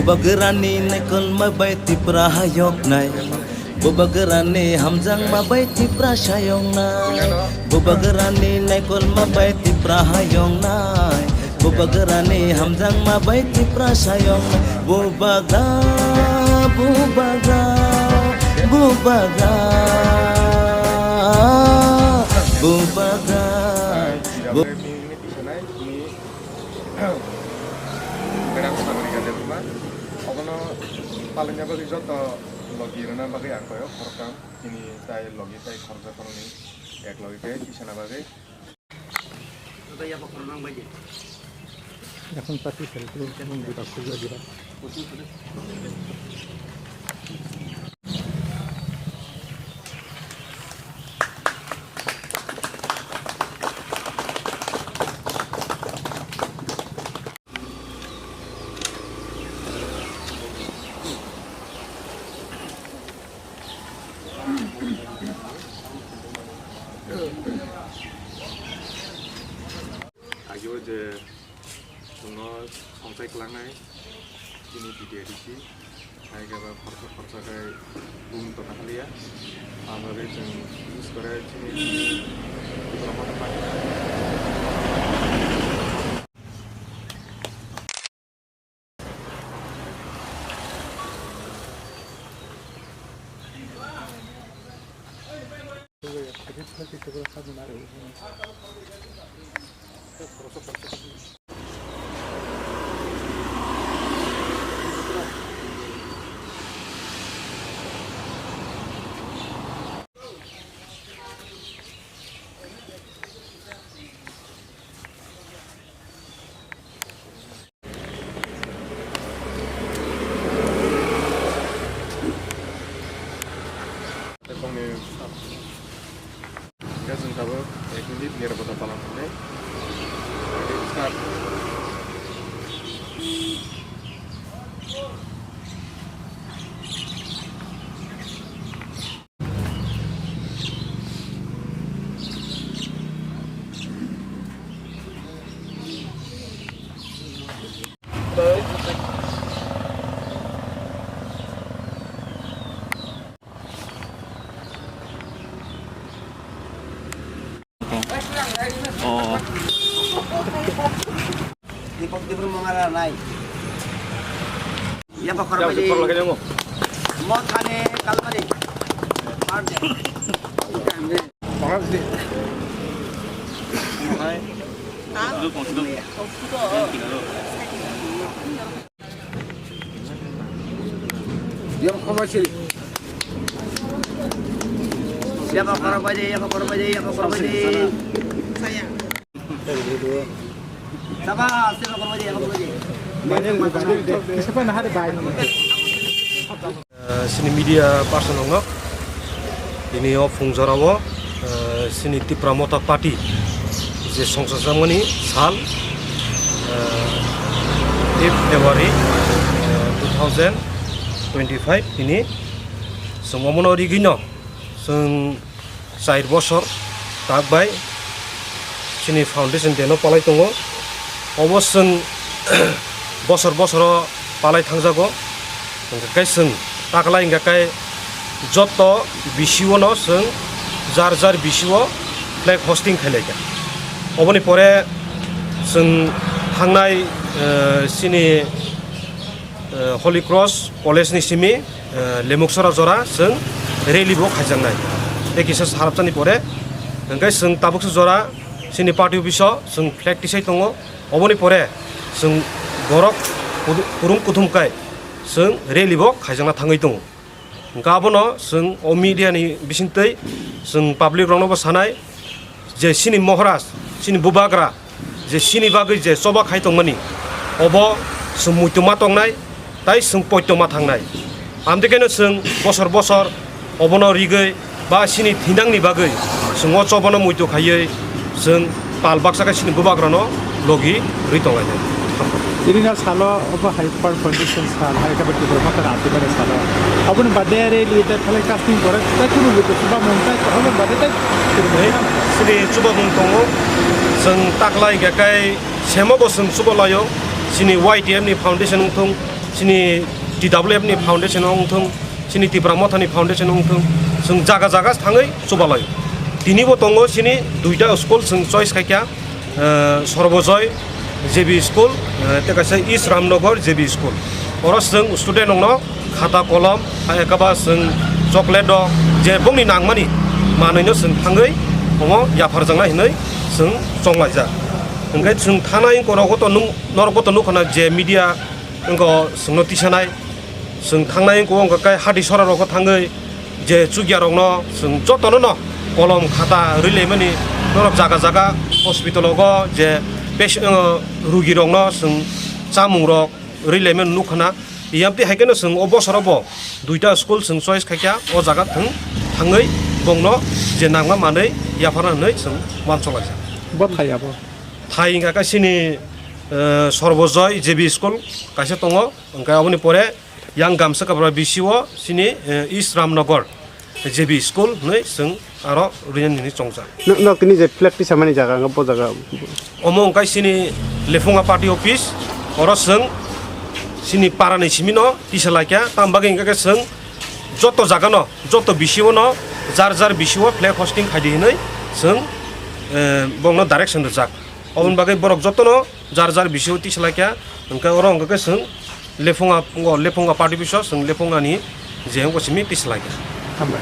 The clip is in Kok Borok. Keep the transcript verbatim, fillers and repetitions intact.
Bubagrani naikolma bai Tipra hayoknai. Bubagrani hamjakma bai Tipra sayoknai. Bubagrani naikolma bai Tipra hayoknai. Bubagrani hamjakma bai Tipra sayoknai. Bubagra, bubagra, bubagra, bubagra. Bu- Madam Sagarika Debbarma, obono palina bagwi joto logi rwna bagwi ang koyo khoroktham, chini tai logi tai khoroksa khoroknwi ek logi khe tisana bagwi. এখন পাতি খেলতে এবং বিরাট কোহলি Virat. Agio je chwngno songchai kwlangnai chini B T A D C, hai khe ba khoroksa khoroksa khe bumung tongna haliya, abo bagwi chwng bises kore chini Tipra Motha Party. Tei bongni hingke chwng tabuk ek minute nirapota palan khainai. Start. Dipok Dipur Mongara nai. Yaba khorok bai di. Mo thani kalmari. Yang khorok siri. Yaba khorok bai di, yaba khorok bai di, yaba khorok bai di. Saba, sila kormo je, kormo je. Sini media person rokno tini o phung jorao, eh, sini Tipra Motha Party je songsa jakmani sal, eh, eighth February, eh, two thousand twenty-five tini chwng omono rigwino chwng char bosor tak bai chini foundation day no palai tongo. Obo chwng bosor bosoro palai thangjago. Hingkhe kai chwng taklai hingkhe kai joto B C O no chwng jar jar B C O flag hosting khailai kha. Oboni pore chwng thangnai, eh, chini eh, Holy Cross College ni simi, eh, Lemuksora jora chwng rally bo khaijaknai. Tei kisa sarapsani pore hwnkhe chwng tabuksa jora chini party office o chwng flag tisai tongo. Oboni pore chwng borok kudu-, kurum kuthum kai chwng rally bo khaijakna thangwi tongo. Hwnkhe abono chwng o media ni bisingtwi chwng public rokno bo sanai je chini Maharaj, chini Bubagra, je chini bagwi je choba khai tongmani, obo chwng muitu ma tongnai, tai chwng poito ma thangnai. Amtwi khaino chwng bosor bosor obono rigwi ba chini thinangni bagwi chwng o chobano muitu khaiwi chwng pal baksa khe chini Bubagrano logi rwi tonglainai. Chini no salo obo hai Foundation sal, hai khe bo Tipra Motha ni Ati Mani salo. Aboni bade rally tei thalai casting pore tei kunu luku chubamung tei aboni bade tei kunu. Chini chubamung tongo, chwng taklai hingkhe kai semo bo chwng chubalaio, chini Y T F ni foundation wngthung, Chini T W F ni foundation wngthung, chini Tipra Motha ni foundation wngthung, chwng jaga jaga thangwi chubalai. Tinibo tongo chini duita school chwng choice khaikha, eh, Sorbojoy J B school, eh, tei kaisa East Ramnagar J B school. Oro chwng student rokno khata kolom, hai ekaba chwng chocolate rok je bongni nangmani manwino chwng thangwi omo yapharjaknai hinwi chwng chonglaijak. Hwnkhe chwng thanai ongkha norok bo to nung-, norok bo to nukha na je media wngkha chwngno tisanai. Chwng thangnai wngkha wngkha khe hati sora rokho thangwi je chukya rokno chwng jotono no kolom khata rwi laimani norok jaga jaga hospital rogo je pes-, uh, rugi rokno chwng chamung rok rwi laimani nukha na. Yamtwi hai kheno chwng o bosoro bo duita school chwng choice khaikha o jaga thwng thangwi bongno je nangma manwi yapharna hinwi chwng uansukha laijak. Bo thai abo? Thai wngkha khe chini, uh, Sorbojoy J B school kaisa tongo. Hwnkhe aboni pore yang Gamsa Kabra B C o chini, eh, East Ramnagar J B school hinwi chwng aro rwinani hinwi chongjak. No, no, tini je flag tisamani jaga wngkha bo jaga? Omo wngkha chini Lephunga party office, oro chwng chini parani simino tisa laikha, tamo bagwi hwnkha khe chwng joto jagano, joto B C o no jar jar B C o flag hosting khaidi hinwi chwng, eh, bongno direction rwjak. Oboni bagwi borok jotono jar jar B C o tisa laikha, hwnkhe oro hwnkha khe chwng Lephunga, Lephunga party office o chwng Lephungani je wngkha simi tisa laikha. Hambai.